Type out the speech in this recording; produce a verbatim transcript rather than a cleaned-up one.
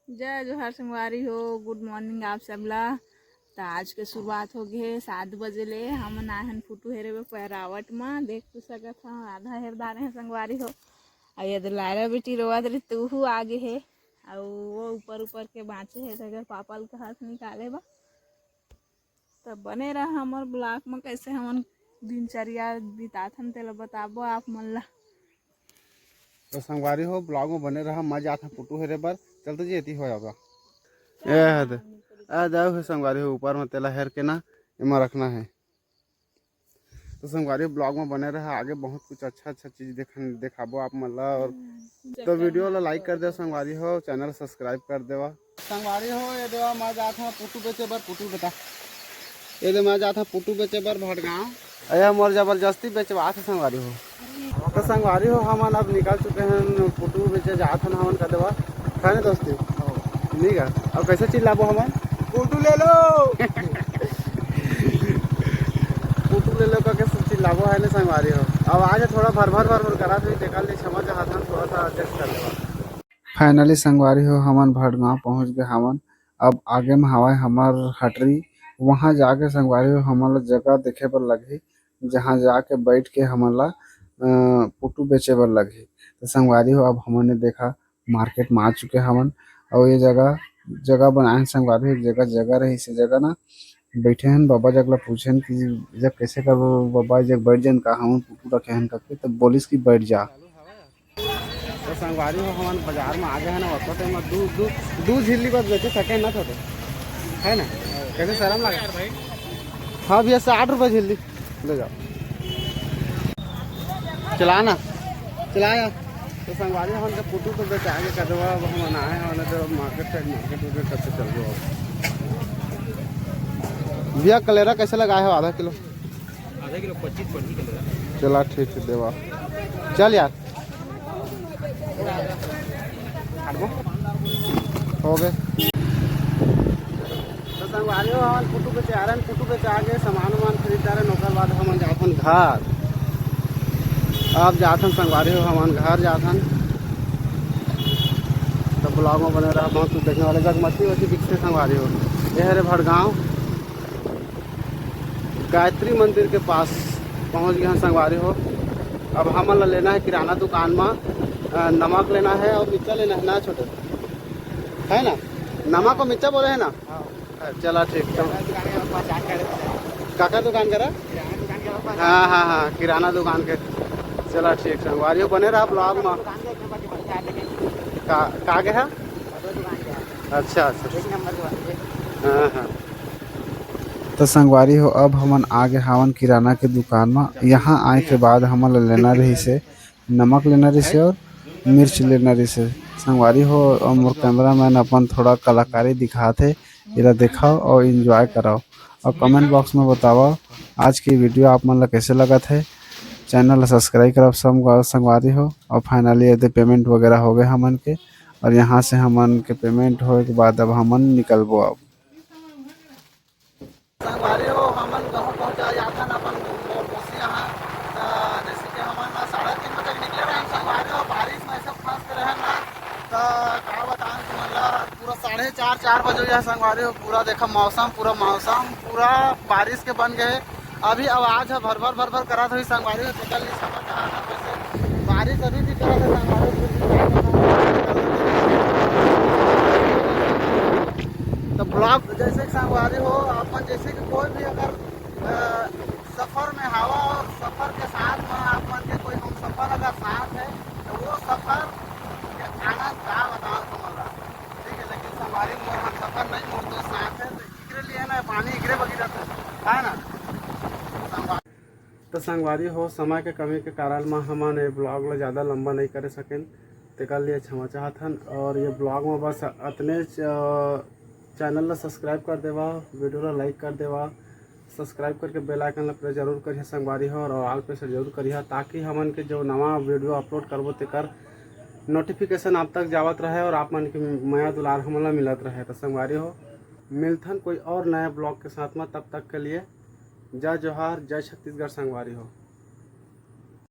जय जोहार संगवारी हो, गुड मॉर्निंग आप सब ला। त आज के शुरुआत हो गे हे सात बजे ले। हमन आए हन फोटो हेरे बर पैरावट म। देख तो सकत हव, आधा हेर डारे हे संगवारी हो। अउ ये दे लायरा बेटी रोवत रही, त उहू आ गे हे। अउ वो ऊपर ऊपर के बाँचे हे, तेकर पापा ल कहत निकाले बा। त बने रहा हमर ब्लॉग म, कैसे हमन दिनचर्या बिताथन तेला बताबो आप मन ला। तो संगवारी हो, ब्लॉग म बने रहा, मैं जात हूँ फोटो हेरे बर। चल तो जी, एती हो जाबा। ए हद, आ जाओ हे संगवारी हो, ऊपर म तेला हेर के ना एमा रखना है। तो संगवारी हो, ब्लॉग म बने रहा, आगे बहुत कुछ अच्छा अच्छा चीज देखन देखाबो आप मन ला। और तो वीडियो ला लाइक कर देवा संगवारी हो, चैनल सब्सक्राइब कर देवा। संगवारी हो, ये देवा मैं जात हूँ पुटू बेचे बर। पुटू बेटा, ये दे मैं जात हूँ पुटू बेचे बर भटगांव। अरे मोर जबरदस्ती बेचवात हे संगवारी हो। तो संगवारी हो, हमन अब निकल चुके हैं, पुटू बेचे जात हन हमन का देवा, है ना दोस्ती? ठीक है, अब कैसे चिल्लाबो हमन? फोटो ले लो। फोटो ले लो करके सब चिल्लाबो है ना संगवारी हो। अब आज थोड़ा भर भर भर भर करा थे, देखा ले क्षमा चाहत हन, थोड़ा सा एडजस्ट कर लेवा। फाइनली संगवारी हो, हमन भटगांव पहुंच गए हमन। अब आगे में हवय हमर हटरी, वहां जाके संगवारी हो हमन ला जगह देखे बर लगही, जहां जाके बैठ के हमन ला अ, फोटो बेचे बर लगही। तो संगवारी हो, अब हमन ने देखा मार्केट में आ चुके हवन। और ये जगह, जगह बनाए हैं संगवारी हो, जगह, जगह रही से जगह ना बैठे हैं। बाबा जग ला पूछे हैं कि जब कैसे करबो बाबा, जब बैठ जान का हमन फोटो रखे हैं करके, तब बोलिस कि बैठ जा। तो संगवारी हो, हमन बाजार में आ गए हैं ना, ओतका टाइम में दू दू दू झिल्ली बस बेचे सके ना, छोटे, है ना? कैसे शर्म लगे? हाँ भैया, साठ रुपये झिल्ली ले जाओ। चला ना, चला यार। तो संगवारी हो, हमन के फोटो तो बेचा के कदवा, अब हमन आए हैं, हमन तो मार्केट साइड, मार्केट उर्केट करके चल जाओ। भैया, कलेरा कैसे लगाए हो? आधा किलो। आधा किलो पच्चीस पड़ही कलेरा। चला ठीक है देवा, चल यार। हो गए। तो संगवारी हो, हमन फोटो बेचे आ रहे हैं, फोटो बेचे आ गए, सामान वामान खरीद रहे हैं, ओकर बाद हमन जाथन घर। अब जाथन संगवारी हो, हमन घर जाथन। तो ब्लॉग में बने रहा, बहुत कुछ देखने वाले। जगमती वती दिखते संगवारी हो, ये हरे भड़गांव। गायत्री मंदिर के पास पहुंच गए हैं संगवारी हो। अब हमन ला लेना है किराना दुकान में, अ, नमक लेना है और मिर्चा लेना है ना छोटे, है ना? नमक और मिर्चा बोले है ना? हाँ। चला ठीक। तो काका दुकान करा? हाँ हाँ हाँ, किराना दुकान के। चला ठीक, संगवारी हो बने रहा ब्लॉग में। का, का के है? अच्छा अच्छा। हाँ हाँ। तो संगवारी हो, अब हमन आगे हावन किराना के दुकान म। यहाँ आए के बाद हमन ला लेना रही से नमक लेना रही से और मिर्च लेना रही से। संगवारी हो, और मोर कैमरा मैन अपन थोड़ा कलाकारी दिखात हे, एला देखाओ और एंजॉय कराओ और कमेंट बॉक्स में बताओ आज की वीडियो आप मन ला कैसे लगत है। चैनल ला सब्सक्राइब करब संगवा-, संगवारी हो। और फाइनली ये दे पेमेंट वगैरह हो गए हमन के, और यहाँ से हमन के पेमेंट होए के बाद अब हमन निकलबो अब। संगवारी हो, हमन कहूँ पहुँचा जाथन अपन मोर मौसी यहाँ। त जैसे कि हमन ह साढ़े तीन बजे निकले रहन संगवारी हो, बारिश में ऐसे फंस के रहन ना, त का बताएं तुमन ला, पूरा साढ़े चार, चार बजे हो जाए संगवारी हो, पूरा देखा मौसम, पूरा मौसम पूरा बारिश के बन गए। अभी आवाज ह भरभर भरभर करत होही संगवारी हो, तेकर लिए क्षमा चाहत हन। वैसे बारिश अभी भी करत हे संगवारी हो, फिर भी का बताएं। तो ब्लॉग जैसे कि संगवारी हो, आप मन जैसे कि कोई भी अगर, अ, सफर में हवा और सफर के साथ में आप मन के कोई हम सफर अगर साथ है, तो वो सफर के आनंद का बताओ तुमन ला। ठीक है, लेकिन संगवारी मोर हम सफर नहीं, मोर तो साथ है, तो इकरे लिए ना पानी इकरे बगी रहता है ना संगवारी। तो संगवारी हो, समय के कमी के कारण म हमन ये ब्लॉग ला ज़्यादा लंबा नहीं करे सकेन, तेकर लिए क्षमा चाहत हन। और ये ब्लॉग में बस अतने च-, चैनल ला सब्सक्राइब कर देवा, वीडियो ला लाइक कर देवा, सब्सक्राइब करके बेल आइकन ला प्रेस जरूर करिहा संगवारी हो, और ऑल पे से जरूर करिहा, ताकि हमन के जो नवा वीडियो अपलोड करबो तेकर नोटिफिकेशन आप तक जावत रहे और आप मन के मया दुलार हमन ला मिलत रहे। तो संगवारी हो, मिलथन कोई और नया ब्लॉग के साथ में, तब तक के लिए जय जोहार, जय छत्तीसगढ़ संगवारी हो।